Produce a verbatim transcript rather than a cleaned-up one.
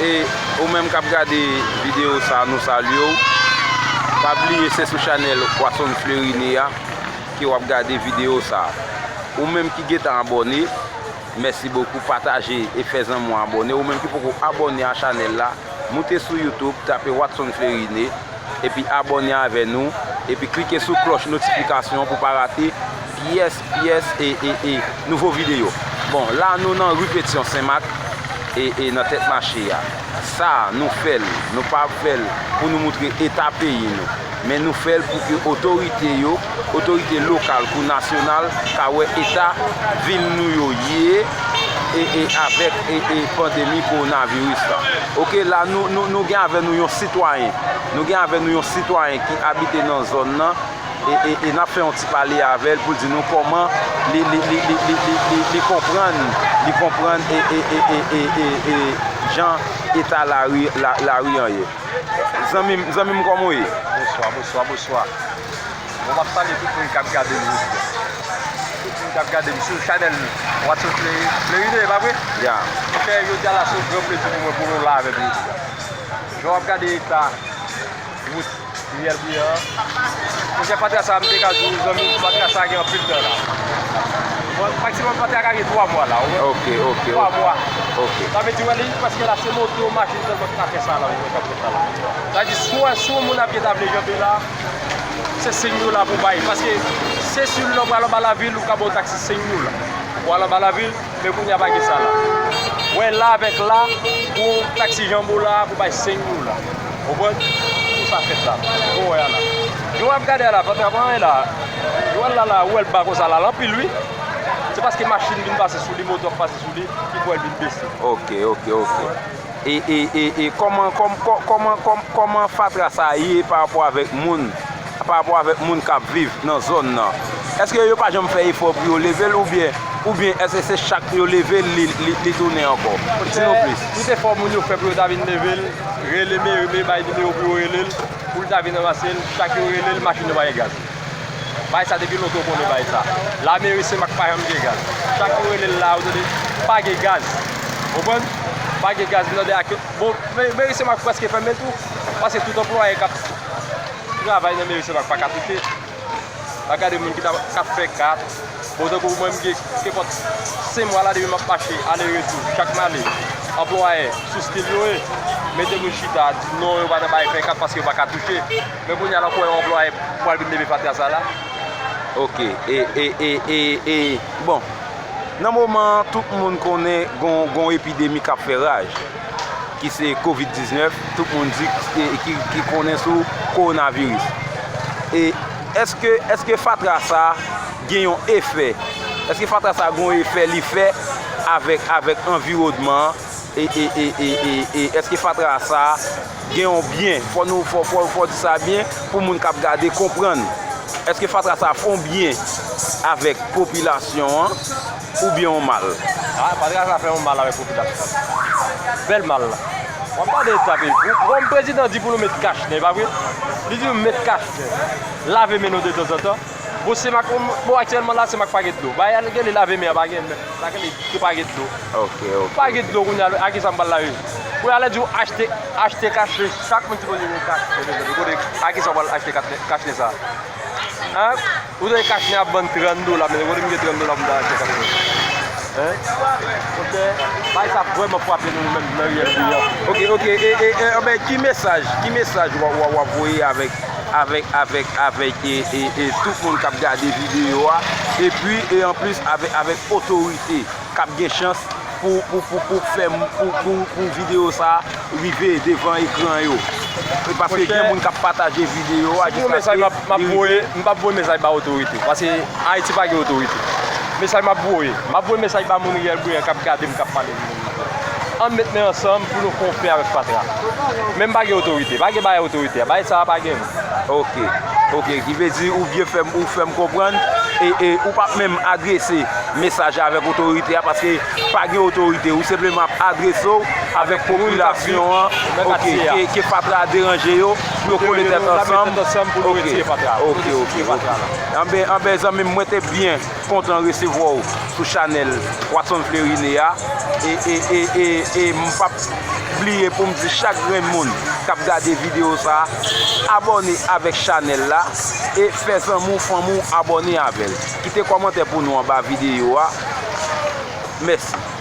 E ou menm k ap gade videyo sa, nou salye w. Pa bliye se sou chanèl Watson Fleurine a ke w ap gade videyo sa. Ou menm ki gentan abòne, mèsi bokou, pataje e fè zanmi w abòne. Ou menm ki poko abòne a chanèl la, moute sou YouTube, tape Watson Fleurine, epi abòne avè nou, epi klike sou klòch notifikasyon pou pa rate pyès, pyès e, e, e nouvo videyo. Bon, la nou nan ri Petyon Senmak, e, e nan tèt mache a. Sa, nou fè l, nou pa fè l pou nou moutre eta peyi nou. Men nou fè l pou ke otorite yo, otorite lokal kou nasyonal, ka wè eta vil nou yo ye, e, e avèk, e, e pandemi kowonaviris la. Oke, la nou, nou, nou gen avè nou yon sitwayen. Nou gen avè nou yon sitwayen ki abite nan zòn nan, e, e, e n ap fè yon ti pale avè l pou l di nou kòman li, li, li, li, li, li, li, li konprann, li konprann, e, e, e, e, e, e, e jan eta lari, la, lari an ye. Zanmi m, zanmi m, kòman w ye? Bonswa, bonswa, bonswa. Bon, m ap salye tout moun k ap gade m jodi a. Tout moun k ap gade m sou chanèl nou. Watson Fleuri, Fleuri de, e pa vre? Ya. Monchè, jodi a la, se yon gran plezi pou mwen pou nou la avè m jodi a. Jan w ap gade eta wout Rivyè Briyan an. Monchè, fatra sa a, m te ka di w, zanmi m, fatra sa a gen anpil tan la. Bon, maksimòm fatra a ka gen twa mwa la, ou wè? Ok, ok, twa mwa. Ok. Sa vle di, wè, li prèske la, se moto, machin sèlman ki ka fè sa la, ou wè, k ap fè sa la. Sa vle di, si w, si yon moun ap gentan vle janbe la, se senk dola pou w bay. Paske se si lè w pral anba lavil, ou ka ba w taksi senk dola. Ou al anba lavil, men kounye a pa gen sa la. Wè la avèk la, pou taksi janbe w la, pou bay senk dola. Konprann? Pou sa fèt la. Ou wè a la. Yo ap gade a la, fatra pa anyen la. Yo al la la, ou wè l ba konsa la, l anpil wi. Se paske machin vin pase sou li, moto ap pase sou li, ki fè l vin bese. Ok, ok, ok. E, e, e, e kòman, kòm-, kò-, kòman, kòm-, kòman fatra sa a ye pa rapò avèk moun, pa rapò avèk moun k ap viv nan zòn nan? Èske yo pa janm fè efò pou yo leve l oubyen, oubyen èske se chak yo leve l, li, li, li tounen ankò? Di nou plis. Tout efò moun yo fè pou yo ta vin leve l, rele meri, meri bay nimewo pou yo rele l, pou l ta vin ranmase l, chak yo rele l, machin yo pa gen gaz. Bagay sa depi lontan w konnen bagay sa. Lameri Senmak pa janm gen gaz. Chak yo rele l la, ou tande, pa gen gaz. Konprann? Pa gen gaz, m tande ak, bon, me-, meri Senmak prèske fèmen tou. Paske tout anplwaye k ap travay nan meri Senmak pa ka touche. Pa gade moun ki ta, k ap fè kat. Bon, tankou mwen, m gen kenpòt senk mwa la depi m ap mache ale retou, chak m ale, anplwaye sou stil yo ye, mete moun chita, di non, yo pa nan bay fè kat paske yo pa ka touche. Men kounye a la, w kwè yon anplwaye pral vin leve fatra sa la? Ok, e, e, e, e, e, bon, nan moman an, tout moun konnen gon, gon epidemi k ap fè raj, ki se kovid diznèf, tout moun di, e, ki, ki konnen sou kowonaviris. E èske, èske fatra sa gen yon efè? Èske fatra sa gen yon efè li fè avèk, avèk anviwònman an? E, e, e, e, e, e èske fatra sa gen yon byen? Fò nou, fò, fò, fò di sa byen pou moun k ap gade konprann. Èske fatra sa fè yon byen avèk popilasyon an oubyen yon mal? Ah, fatra sa fè yon mal avèk popilasyon an. Bèl mal la. W ap gade eta peyi. Pou, pou yon prezidan di pou nou met kach nen, pa vre? Li di nou met kach nen. Lave men nou detanzantan. Bon, Senmak, bon, aktyèlman la, Senmak pa gen dlo. Bagay a rele lave men an, pa gen, pa gen, pa gen dlo. Ok, ok. Pa gen dlo kounye a, a ki sa m pral lave? Kounye a lè di w achte, achte kach nen, chak moun sipoze gen kach nen, kote, a ki sa w pral achte kach nen, kach nen sa? Hein? Ou tande kach nen ap vann trant dola, men kote m gen trant dola pou m ta achte kach nen? Hein? Monchè, bagay sa vrèman frape nou, nou menm nan riyèl Briyan. Ok, ok, e, e, e, anben, ki mesaj, ki mesaj w, w, w ap voye avèk, avèk, avèk, avèk, e, e, e, tout moun k ap gade videyo a, epi, e, anplis, avèk, avèk otorite k ap gen chans pou, pou, pou, pou fè m, pou, pou, pou videyo sa a rive devan ekran yo. E paske gen moun k ap pataje videyo a jiskaske li rive. M p ap voye mesaj ba otorite, paske Ayiti pa gen otorite. Mesaj m ap voye, m ap voye mesaj ba moun riyèl Briyan k ap gade m, k ap pale m. Ann met men ansanm pou nou fè yon fè avèk fatra. Men m pa gen otorite, pa gen bagay otorite a, bagay sa a pa gen. Ok, ok, ki vle di ou byen fè m, ou fè m konprann, e, e ou p ap menm adrese mesaj la avèk otorite a, paske pa gen otorite, ou senpleman ap adrese w avèk popilasyon an, ok, ke, ke fatra a deranje yo, Pou yo kole tèt ansanm. Ok, ok, ok. Anben, anben, zanmi m, mwen te byen kontan resevwa w sou chanèl Watson Flerine a. E, e, e, e, e m p ap bliye pou m di chak grenn moun k ap gade videyo sa a, abòne avèk chanèl la e fè zanmi w, fanmi w abòne avè l. Kite kòmantè pou nou anba videyo a. Mèsi.